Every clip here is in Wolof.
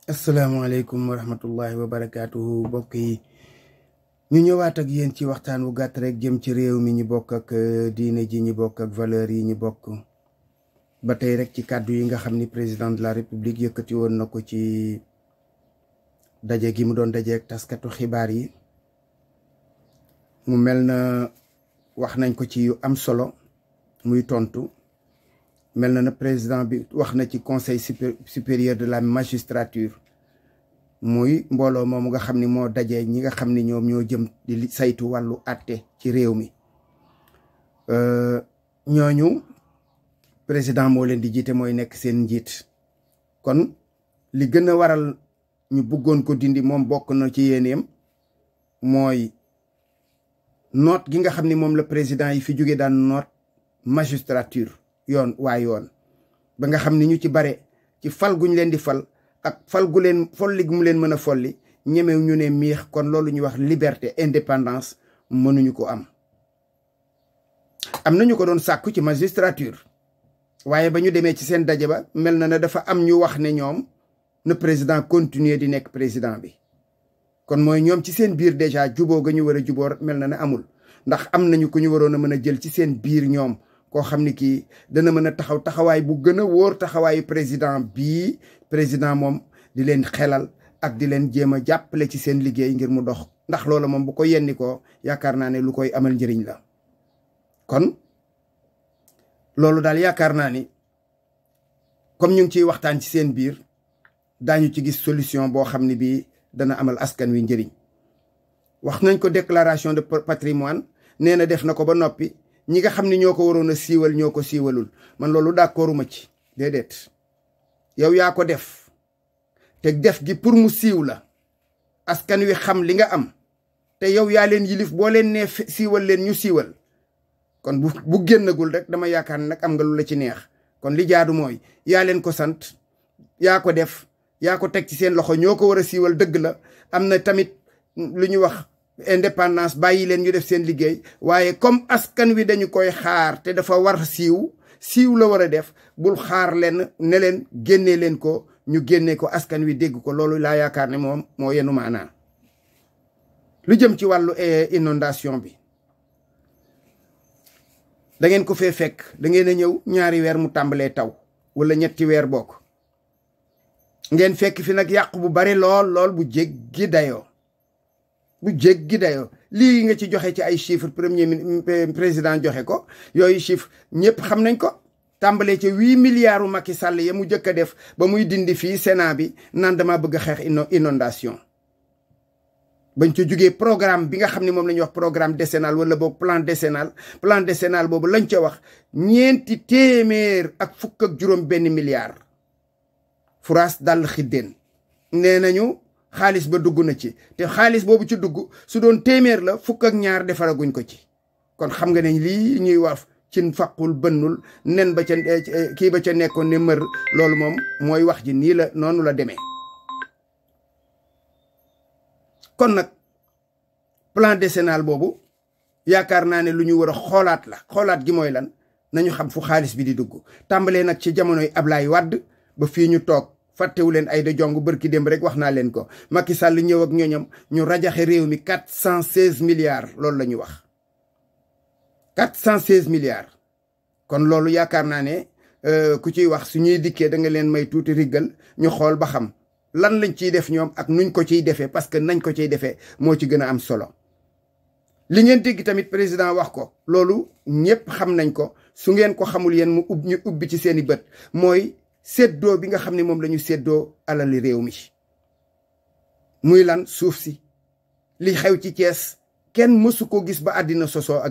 asalaamaaleykum wa rahmatullahi wa barakaatuhu mbokk yi ñu ñëwaat ak yéen ci waxtaan wu gàtt rek jëm ci réew mi ñu bokk ak diine ji ñu bokk ak valeur yi ñu bokk ba tey rek ci kàddu yi nga xam ni président de la république yëkkati woon na ko ci daje gi mu doon daje ak taskatu xibaar yi mu mel na wax nañ ko ci yu am solo muy tontu mel na président bi wax na ci conseil supérieur de la magistrature muy mbooloo moomu nga xam ni moo dajee ñi nga xam ni ñoom ñoo jëm di saytu wàllu àtte ci réew mi ñooñu président moo leen di jiite mooy nekk seen njiit kon li gën a waral ñu bëggoon ko dindi moom bokk na ci yéeneem mooy noot gi nga xam ni moom la président yi fi jóge daan noot magistrature yoon ba nga xam ni ñu ci bare ci fal guñ leen di fal ak fal gu leen folli gu mu leen mën a folli ñemew ñu ne miix kon loolu ñuy wax liberté indépendance mënuñu ko am nañu ko doon sàkku ci magistrature waaye ba ñu demee ci seen daje ba mel na ne dafa am ñu wax ne ñoom na président continuer di nekk président bi kon mooy ñoom ci seen biir déjà juboo ga ñu war a juboo mel na ne amul ndax am nañu ko ñu waroon a mën a jël ci seen biir ñoom koo xam ni kii dana mën a taxawaay bu gën a wóor taxawaayu président bii président moom di leen xelal ak di leen jéem a jàppale ci seen liggéey ngir mu dox ndax loola moom bu ko yenni ko yaakaar naa ne lu koy amal njëriñ la kon loolu daal yaakaar naa ni comme ñu ngi ciy waxtaan ci seen biir daañu ci gis solution boo xam ne bii dana amal askan wi njëriñ wax nañ ko déclaration de patrimoine nee na def na ko ba noppi ñi nga xam ne ñoo ko waroon a siiwal ñoo ko siiwalul man loolu d'accorduma ci déedéet yow yaa ko def te def gi pour mu siiw la askan wi xam li nga am te yow yaa leen yilif boo leen nee siiwal leen ñu siiwal kon bu génnagul rek dama yaakaar ne nag am nga lu la ci neex kon li jaadu mooy yaa leen ko sant yaa ko def yaa ko teg ci seen loxo ñoo ko war a siiwal dëgg la am na tamit lu ñu wax indépendance bàyyi leen ñu def seen liggéey waaye comme askan wi dañu koy xaar te dafa war siiw la war a def bul xaar leen ne leen génnee leen ko ñu génnee ko askan wi dégg ko loolu laa yaakaar ne moom moo yenu maanaa lu jëm ci wàllu inondation bi da ngeen ko fee fekk da ngeen a ñëw ñaari weer mu tàmbalee taw wala ñetti weer bokk ngeen fekk fi nag yàqu bu bari lool bu jéggi dayoo lii nga ci joxe ci ay chiffres président joxe ko yooyu chiffres ñëpp xam nañ ko tàmbalee ca 8 milliards u Macky Sall ya mu jëkk a def ba muy dindi fii Sénat bi naan dama bëgg a xeex inondation bañ ca jógee programme bi nga xam ne moom la ñuy wax programme décennal wala boog plan décennal boobu lañ ca wax 400 ak fukk ak juróom benn milliard furaas dal xiddeen nee nañu xaalis ba dugg na ci te xaalis boobu ci dugg su doon 100 la fukk ak ñaar defaraguñ ko ci kon xam nga ne lii ñuy wax cin faqul bënnul nen ba ca kii ba ca nekkoon ne mër loolu moom mooy wax ji nii la noonu la demee kon nag plan décennal boobu yaakaar naa ne lu ñu war a xoolaat gi mooy lan nañu xam fu xaalis bi di dugg tàmbalee nag ci jamonoy Ablaye Wade ba fii ñu toog fàttewu leen ay da jong bërki démb rek wax naa leen ko Macky Sall ñëw ak ñooñam ñu rajaxe réew mi 416 milliards loolu la ñu wax 416 milliards kon loolu yaakaar naa ne ku ciy wax su ñuy dikkee da nga leen may tuuti riggal ñu xool ba xam lan lañ ciy def ñoom ak nuñ ko ciy defee parce que nañ ko ciy defee moo ci gën a am solo li ngeen dégg tamit président wax ko loolu ñëpp xam nañ ko su ngeen ko xamul yéen ñu ubbi ci seeni bët mooy séddoo bi nga xam ne moom la ñu séddoo alali réew mi muy lan suuf si li xew ci Thiès kenn mësu ko gis ba àddina sosoo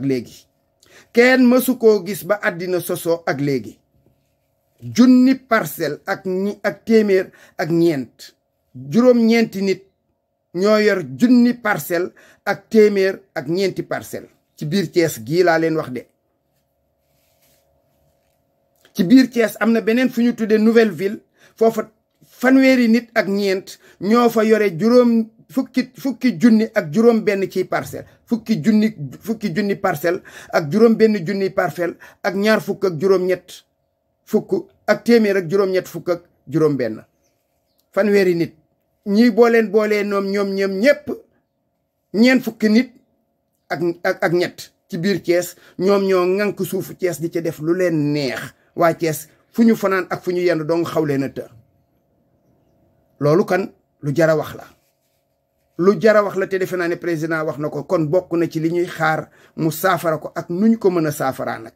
ak léegi junni parcelle ak téeméer ak ñeent juróom-ñeenti nit ñoo yor junni parcelle ak téeméer ak ñeenti parcelle ci biir Thiès gii laa leen wax de ci biir Thiès am na beneen fu ñu tuddee nouvelle ville foofa fanweeri nit ak ñeent ñoo fa yore fukki junni ak juróom benn ciy parcelle fukki junni parcelle ak juróom benn junni parcelle ak ñaar fukk ak juróom-ñett fukk ak téeméer ak juróom-ñett fukk ak juróom benn fanweeri nit ñi boolee ñoom ñépp ñeent fukki nit ak ñett ci biir Thiès ñoom ñoo ŋànk suufu Thiès di ca def lu leen neex waa Thiès fu ñu fanaan ak fu ñu yendu dong xaw leen a të loolu kan lu jara wax la lu jara wax la te defe naa ne président wax na ko kon bokk na ci li ñuy xaar mu saafara ko ak nuñ ko mën a saafaraa nag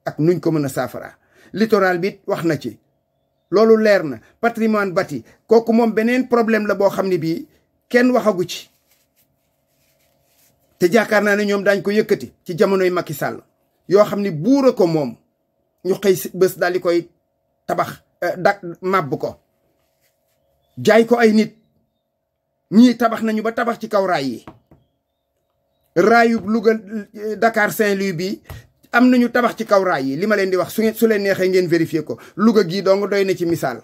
ak nuñ ko mën a saafaraa littoral bi wax na ci loolu leer na patrimoine bâti kooku moom beneen problème la boo xam ne bii kenn waxagu ci te jaakaar naa ne ñoom daañ ko yëkkati ci jamonoy Macky Sall yoo xam ne buura ko moom ñu xëy bés daal di koy tabax màbb ko jaay ko ay nit ñii tabax nañu ba tabax ci kaw raay yi raayu Louga Dakar Saint-Louis bi am nañu tabax ci kaw raay yi li ma leen di wax su leen neexee ngeen vérifier ko Louga gii dong doy na ci misaal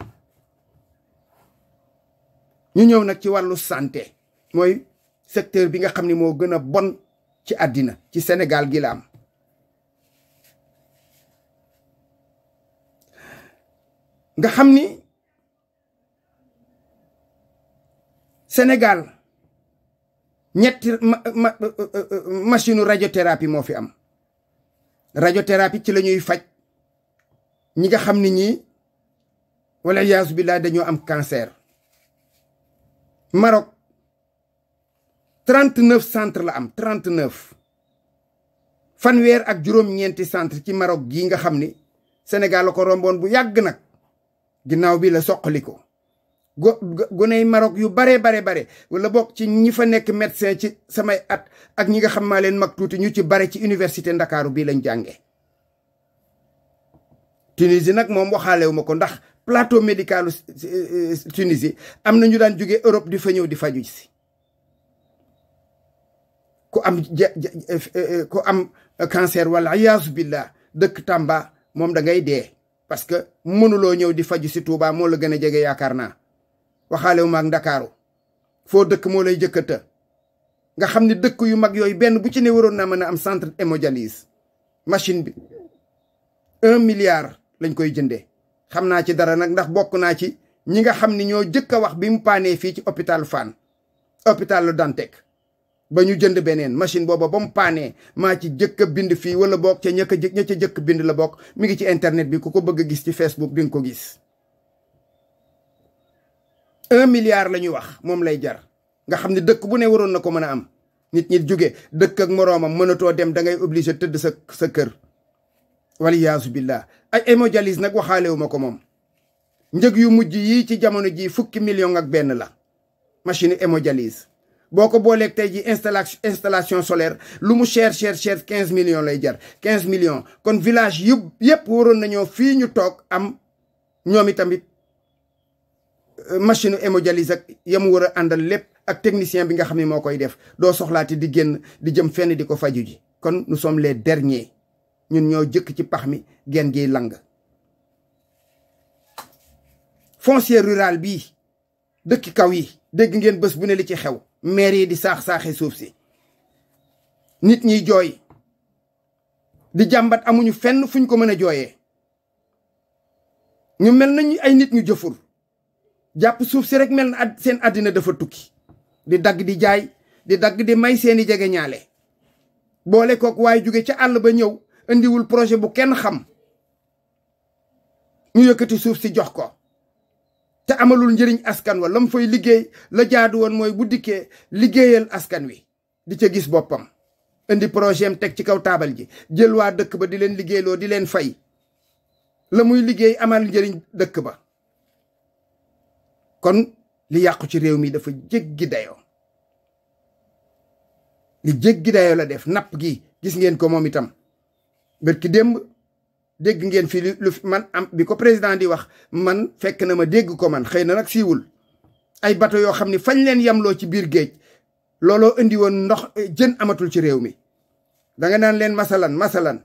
ñu ñëw nag ci wàllu santé mooy secteur bi nga xam ne moo gën a bon ci àddina ci Sénégal gi la am nga xam ni Sénégal ñetti machine radiothérapie moo fi am radiothérapie ci la ñuy faj ñi nga xam ni ñii wala yaasu billaah dañoo am cancer Maroc 39 centre la am 39 fanweer ak juróom-ñeenti centre ci Maroc gii nga xam ni Sénégal la ko romboon bu yàgg nag ginnaaw bi la soqali ko goney Maroc yu bare wala bokk ci ñi fa nekk médecin ci samay at ak ñi nga xam maa leen mag tuuti ñu ci bare ci université Ndakaaru bii lañ jànge Tunisie nag moom waxaalewu ma ko ndax plateau médicalu Tunisie am na ñu daan jóge Europe di fa ñëw di faju si ku am cancer wala iyaasu billah dëkk Tamba moom da ngay dee parce que mënuloo ñëw di faju si Touba moo la gën a jege yaakaar naa waxaalewu ma ak Ndakaaru foo dëkk moo lay jëkkata nga xam ne dëkk yu mag yooyu benn bu ci ne waroon naa mën a am centre hémodialyse machine bi 1 milliard lañ koy jëndee xam naa ci dara nag ndax bokk naa ci ñi nga xam ni ñoo jëkk a wax bi mu paanee fii ci hôpital Fann hôpital Le Dantec ba ñu jënd beneen machine booba ba mu paanee maa ci jëkk a bind fii wala bokk ca ña ca jëkk bind la bokk mi ngi ci internet bi ku ko bëgg a gis ci Facebook di nga ko gis 1 milliard la ñuy wax moom lay jar nga xam ne dëkk bu ne waroon na ko mën a am nit ñi jóge dëkk ak moroomam mënatoo dem da ngay obligé tëdd sa kër wala yaasu billah ay hémodialyse nag waxaalewu ma ko moom njëg yu mujj yii ci jamono ji 10 millions ak benn la machine hémodialyse boo ko booleeg tey ji installation solaire lu mu cher 15 millions lay jar 15 millions kon village yëpp waroon nañoo fii ñu toog am ñoom itamit machine hémodialyse ak yamu war a àndal lépp ak technicien bi nga xam ne moo koy def doo soxlaati di génn di jëm fenn di ko faju ji kon nous sommes les derniers ñun ñoo jëkk ci pax mi genn giy lang foncier rural bii dëkki kaw yi dégg ngeen bés bu ne li ci xew maire yi di saax-saaxe suuf si nit ñiy jooy di jàmbat amuñu fenn fuñ ko mën a jooyee ñu mel nañu ay nit ñu jëfur jàpp suuf si rek mel na seen àddina dafa tukki di dagg di jaay di dagg di may seeni jege ñaale boole kook waaye jóge ca àll ba ñëw indiwul projet bu kenn xam ñu yëkkati suuf si jox ko te amalul njëriñ askan wa lam fay liggéey la jaadu woon mooy bu dikkee liggéeyal askan wi di ca gis boppam indi projet am teg ci kaw taabal ji jël waa dëkk ba di leen liggéeyloo di leen fay la muy liggéey amal njëriñ dëkk ba kon li yàqu ci réew mi dafa jéggi dayoo li jéggi dayoo la def napp gi gis ngeen ko moom itam bërki démb dégg ngeen fi lu man am bi ko président di wax man fekk na ma dégg ko man xëy na nag siiwul ay bateau yoo xam ne fañ leen yamloo ci biir géej looloo indi woon ndox jën amatul ci réew mi danga naan leen masalan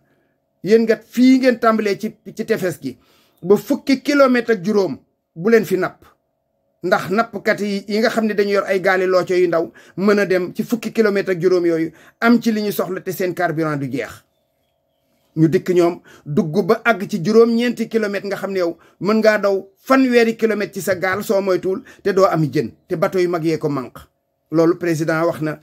yéen nga fii ngeen tàmbalee ci tefes gi ba 10 kilomètres ak juróom bu leen fi napp ndax nappkat yi nga xam ne dañu yor ay gaali looco yu ndaw mën a dem ci 10 kilomètres ak juróom yooyu am ci li ñu soxla te seen carburant du jeex ñu dikk ñoom dugg ba àgg ci juróom-ñeenti kilomètres nga xam ne yow mën ngaa daw fanweeri kilomètres ci sa gaal soo moytuwul te doo ami jën te bateau yu mag yee ko manque loolu président wax na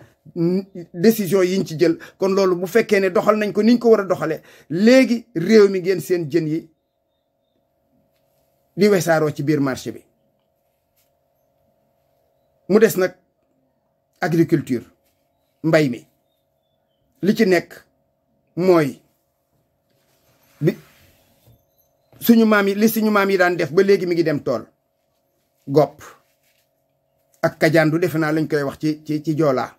décision yiñ ci jël kon loolu bu fekkee ne doxal nañ ko niñ ko war a doxale léegi réew mi ngeen seen jën yi di wesaaroo ci biir marché bi mu des nag agriculture mbay mi li ci nekk mooy bi suñu maam yi daan def ba léegi mi ngi dem tool gopp ak kajaandu defe naa lañ koy wax ci joolaa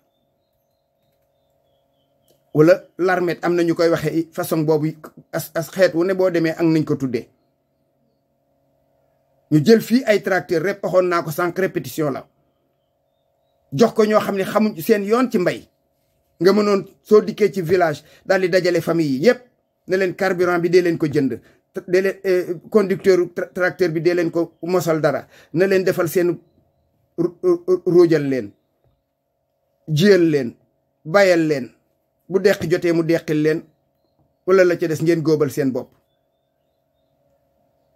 wala larmet am na ñu koy waxee façon boobu as xeet wu ne boo demee ak nañ ko tuddee ñu jël fii ay tracteur rek waxoon naa ko sànq répétition la jox ko ñoo xam ne xamuñ seen yoon ci mbay nga mënoon soo dikkee ci village daal di dajale famille yi yépp ne leen carburant bi dee leen ko jënd dee leen conducteur tracteur bi dee leen ko mosal dara na leen defal seen róojal leen jiyal leen bayal leen bu deqi jotee mu deqil leen wala la ca des ngeen góobal seen bopp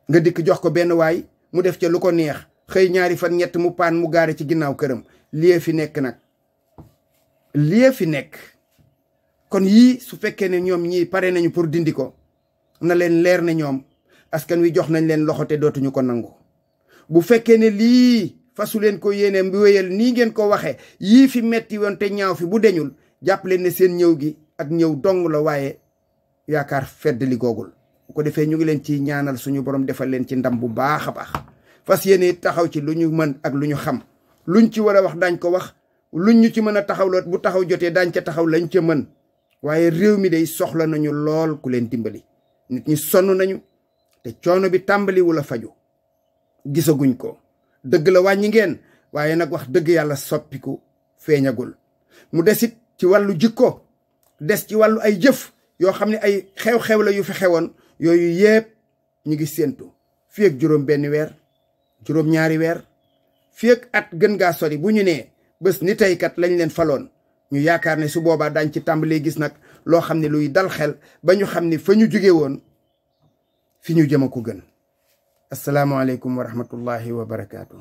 nga dikk jox ko benn waay mu def ca lu ko neex xëy ñaari fan ñett mu paan mu gaare ci ginnaaw këram lii fi nekk nag lii fi nekk kon yii su fekkee ne ñoom ñii pare nañu pour dindi ko na leen leer ne ñoom askan wi jox nañ leen loxo te dootuñu ko nangu bu fekkee ne lii fasu leen ko yéene mbi wéyal nii ngeen ko waxe yii fi metti woon te ñaaw fi bu deñul jàpp leen ne seen ñëw gi ak ñëw dong la waaye yaakaar fedd li googul bu ko defee ñu ngi leen ci ñaanal suñu borom defal leen ci ndam bu baax a baax fas yéene taxaw ci lu ñu mën ak lu ñu xam luñ ci war a wax daañ ko wax luñ ñu ci mën a taxawloo bu taxaw jotee daañ ca taxaw lañ ca mën waaye réew mi day soxla nañu lool ku leen dimbali nit ñi sonn nañu te coono bi tàmbali wula faju gisaguñ ko dëgg la wàññi ngeen waaye nag wax dëgg yàlla soppiku feeñagul mu desit ci wàllu jikko des ci wàllu ay jëf yoo xam ne ay xew-xew la yu fi xewoon yooyu yépp ñu ngi séentu fii ak juróom benn weer juróom ñaari weer fii ak at gën ngaa sori bu ñu nee bés ni tey kat lañ leen faloon ñu yaakaar ne su boobaa daañ ci tàmbalee gis nag loo xam ne luy dal xel ba ñu xam ne fa ñu jóge woon fi ñu jëm a ko gën asalaamaaleykum wa rahmatullahi wa barakaatu.